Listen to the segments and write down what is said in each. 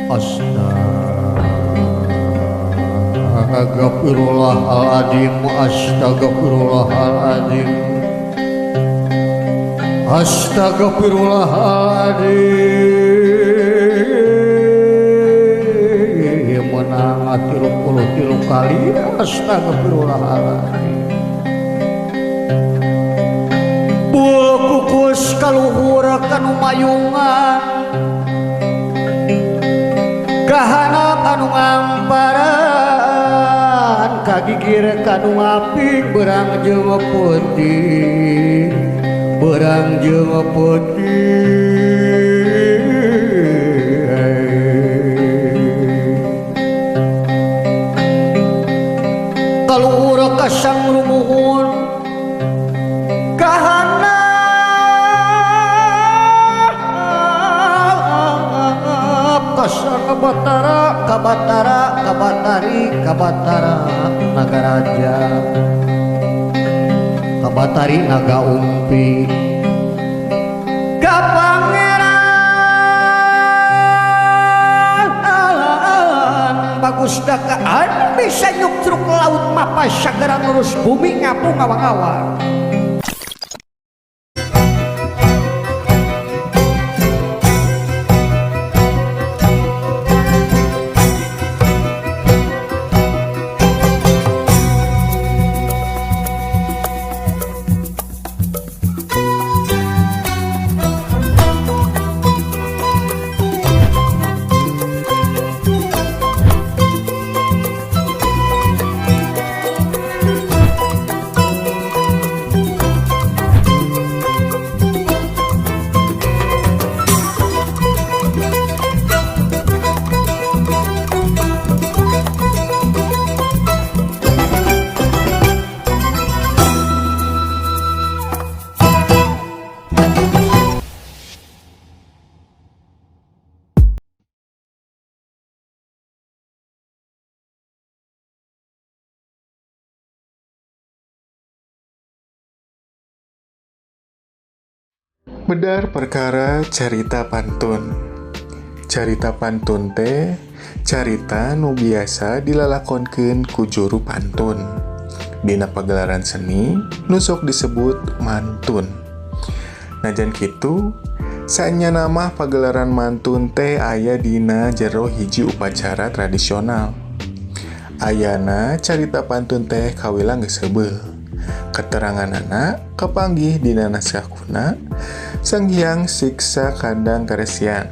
Astagfirullahaladzim, astagfirullahaladzim, astagfirullahaladzim. Menang 33 kali astagfirullahaladzim. Kukus kaluhur kanu mayungan, kahanap anu ngamparan, kagigir kanu ngaping, berang jeung peuting, berang jeung peuting. Kaluhur kasang rumuhun, kahanap kasang Batara, kabatara, kabatari, kabatara nagaraja, kabatari naga umpi, kapangeran bagus dakaan bisa nyuktruk laut mapas sagara lurus bumi ngapung awang-awang. Medar perkara carita pantun. Carita pantun teh carita nu biasa dilalakonkeun ku juru pantun. Dina pagelaran seni nu sok disebut mantun. Najan kitu, saenyana mah pagelaran mantun teh aya dina jero hiji upacara tradisional. Ayana carita pantun teh kawilang geus heubeul. Keteranganana kapanggih dina naskah kuna Sang Hyang Siksa Kandang Karesian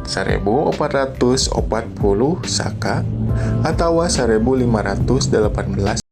1440 Saka atawa 1518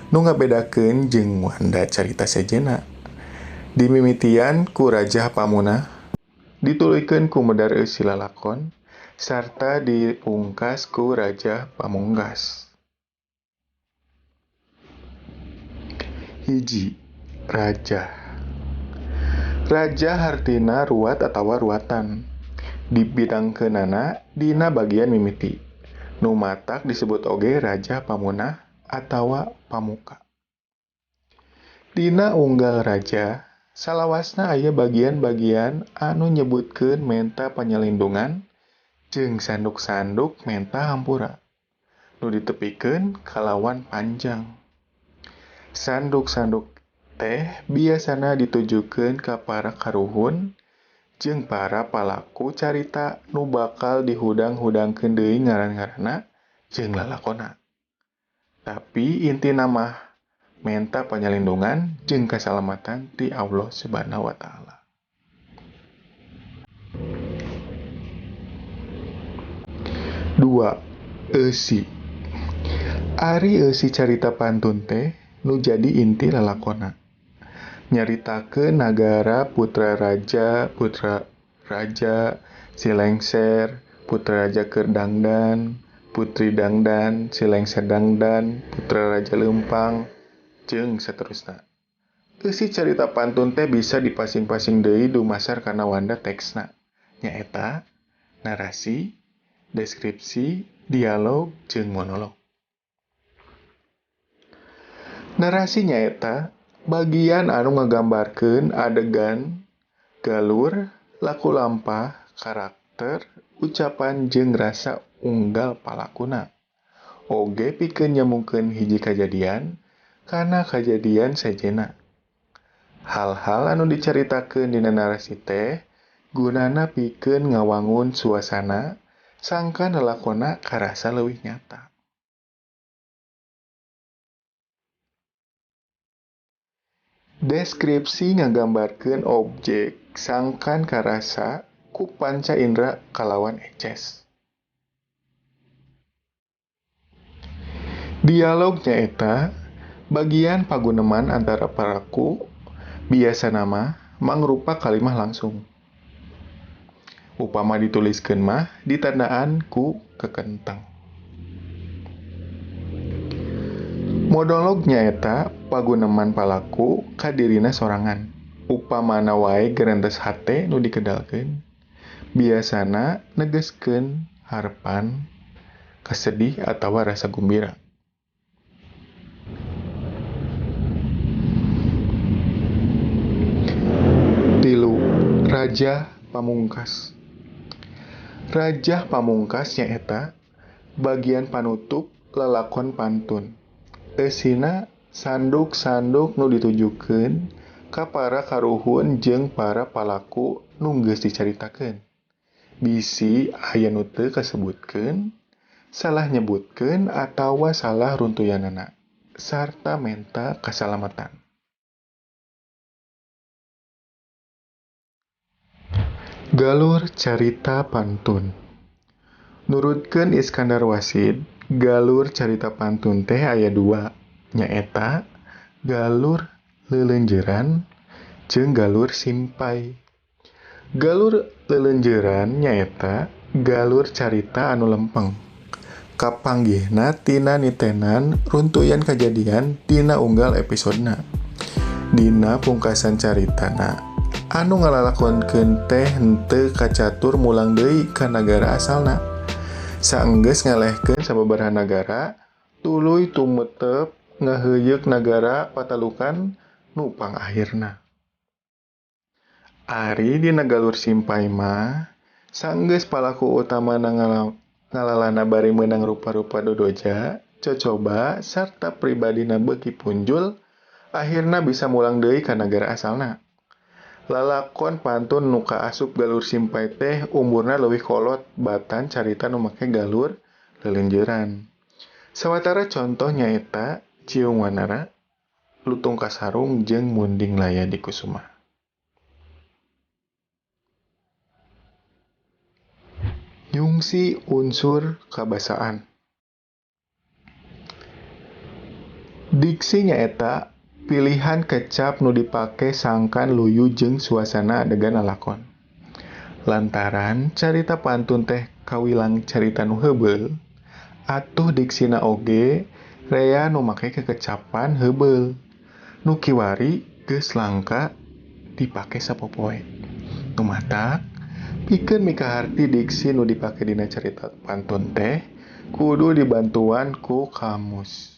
Nu ngabedakeun jeung wanda carita sejenna. Dimimitian ku Rajah Pamunah, dituluykeun ku medar eusi lalakon, sarta dipungkas ku Rajah Pamungkas. 1. Rajah. Rajah hartina ruwat atawa ruwatan. Dibidangkeunana dina bagian mimiti. Nu matak disebut oge Rajah Pamunah atawa Pamuka. Dina unggal rajah, salawasna aya bagian-bagian anu nyebutkeun menta panyalindungan jeung sanduk-sanduk menta hampura nu ditepikeun kalawan panjang. Sanduk-sanduk teh biasana ditujukeun ka para karuhun jeung para palaku carita nu bakal dihudang-hudangkeun deui ngaran-ngaranna jeung lalakonna. Tapi intina mah menta panyalindungan jeung kasalamatan ti Allah Subhanahu wa Ta'ala. 2. Eusi. Ari eusi carita pantun teh nu jadi inti lalakonna. Nyaritakeun nagara putra raja, si lengser, putra raja keur dangdan, putri dangdan, si lengser dangdan, putra raja leumpang, jeung saterusna. Eusi carita pantun teh bisa dipasing-pasing deui dumasar kana wanda teksna, nyaeta narasi, deskripsi, dialog, jeung monolog. Narasi nyaeta bagian anu ngagambarkeun adegan, galur, laku lampah, karakter, ucapan jeung rasa unggal palakuna. Oge pikeun nyambungkeun hiji kajadian kana kajadian sejenna. Hal-hal anu dicaritakeun dina narasi teh gunana pikeun ngawangun suasana sangkan lalakonna karasa leuwih nyata. Deskripsi ngagambarkeun objek sangkan karasa ku panca indera kalawan eces. Dialog nyaeta bagian paguneman antara palaku, biasana mah mangrupa kalimah langsung. Upama dituliskeun mah ditandaan ku kekentang. Monolog nyaeta paguneman palaku ka dirina sorangan. Upamana wae gerentes hate nu dikedalkeun. Biasana negeskeun harepan, kasedih atawa rasa gumbira. 3. Rajah Pamungkas. Rajah Pamungkas nyaeta bagian panutup lalakon pantun. Eusina sanduk-sanduk nu ditujukeun ka para karuhun jeung para palaku nu geus dicaritakeun. Bisi aya nu teu kasebutkeun, salah nyebutkeun atawa salah runtuyanana, sarta menta kasalamatan. Galur carita pantun. Nurutkeun Iskandar Wasid, galur carita pantun teh aya 2, nyaeta galur leuleunjeuran jeung galur simpai. Galur leuleunjeuran nyaeta galur carita anu lempeng. Kapanggihna tina nitenan runtuyan kajadian dina unggal episodena. Dina pungkasan caritana anu ngalalakonkeun teh henteu kacatur mulang deui ka nagara asalna. Saenggeus ngalehkeun sababaraha nagara, tuluy tumetep ngaheuyeuk nagara patalukan nu pangahirna. Ari dina galur simpai mah, saenggeus palaku utamana ngalalana bari meunang rupa-rupa dodoja, cocoba sarta pribadina beuki punjul, akhirna bisa mulang deui ka nagara asalna. Lalakon pantun nu kaasup galur simpai teh umurna leuwih kolot batan carita nu make galur leuleunjeuran. Sawatara contoh nyaeta Ciung Wanara, Lutung Kasarung jeung Munding Laya Dikusuma. Nyungsi unsur kabasaan. Diksi nyaeta pilihan kecap nu dipake sangkan luyu jeung suasana adegan lalakon. Lantaran carita pantun teh kawilang carita nu heubeul, atuh diksina oge rea nu make kekecapan heubeul nu kiwari geus langka dipake sapopoe. Nu matak pikeun mikaharti diksi nu dipake dina carita pantun teh kudu dibantuan ku kamus.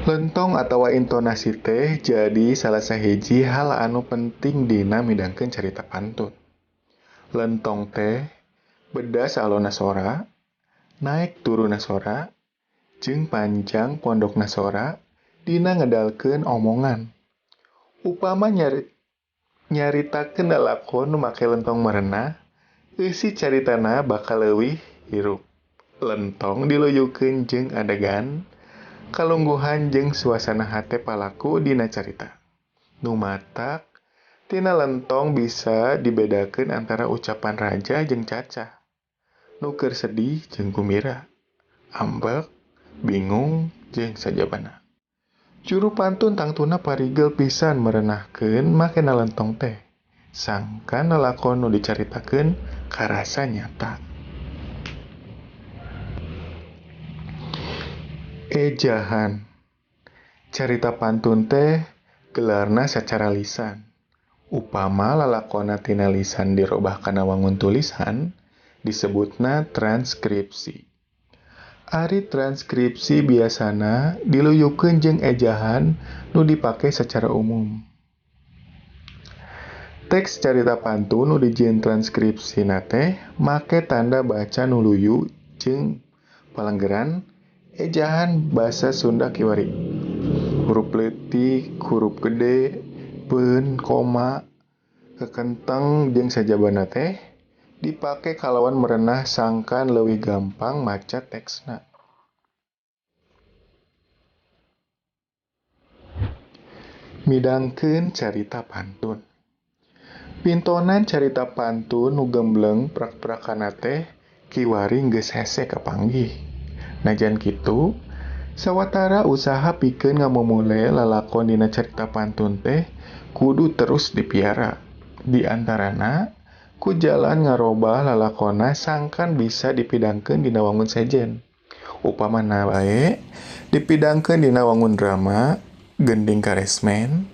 Lentong atawa intonasi teh jadi salah sahiji hal anu penting dina midangkeun carita pantun. Lentong teh beda salona sora, naek turunna sora, jeung panjang pondokna sora dina ngedalkeun omongan. Upama nyaritakeun lalakon nu make lentong merenah, eusi caritana bakal leuwih hirup. Lentong diluyukeun jeung adegan, kalungguhan jeung suasana hate palaku dina carita. Nu matak tina lentong bisa dibedakeun antara ucapan raja jeung cacah, nu keur sedih jeung gumira, ambek, bingung jeung sajabana. Juru pantun tangtuna parigel pisan merenahkeun makena lentong teh, sangkan lalakon nu dicaritakeun karasa nyata. Ejahan. Carita pantun teh gelarna sacara lisan. Upama lalakonna tina lisan dirobah kana wangun tulisan, disebutna transkripsi. Ari transkripsi biasana diluyukeun jeung ejahan nu dipake sacara umum. Teks carita pantun nu dijieun transkripsina teh make tanda baca nu luyu jeung palenggeran ejahan basa Sunda kiwari. Hurup leutik, hurup gede, peun, koma, kekenteng jeung sajabana teh dipake kalawan merenah sangkan leuwih gampang maca teksna. Midangkeun carita pantun. Pintonan carita pantun nu gembleng prak-prakana teh kiwari geus hese kapanggih. Najan kitu, sawatara usaha pikeun ngamumule lalakon dina carita pantun teh kudu terus dipiara. Di antarana, ku jalan ngarobah lalakonna sangkan bisa dipidangkeun dina wangun sejen. Upamana bae, dipidangkeun dina wangun drama, gending karesmen,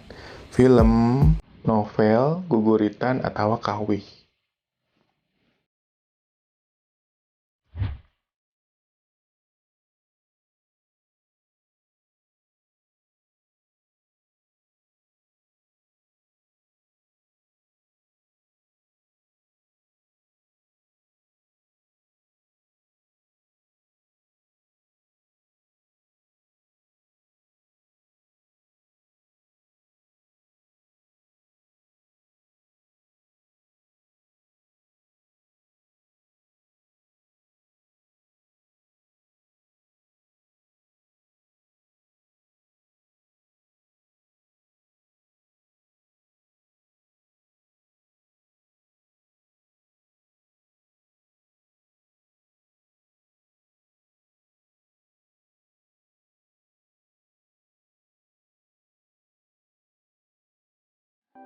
film, novel, guguritan atawa kawih.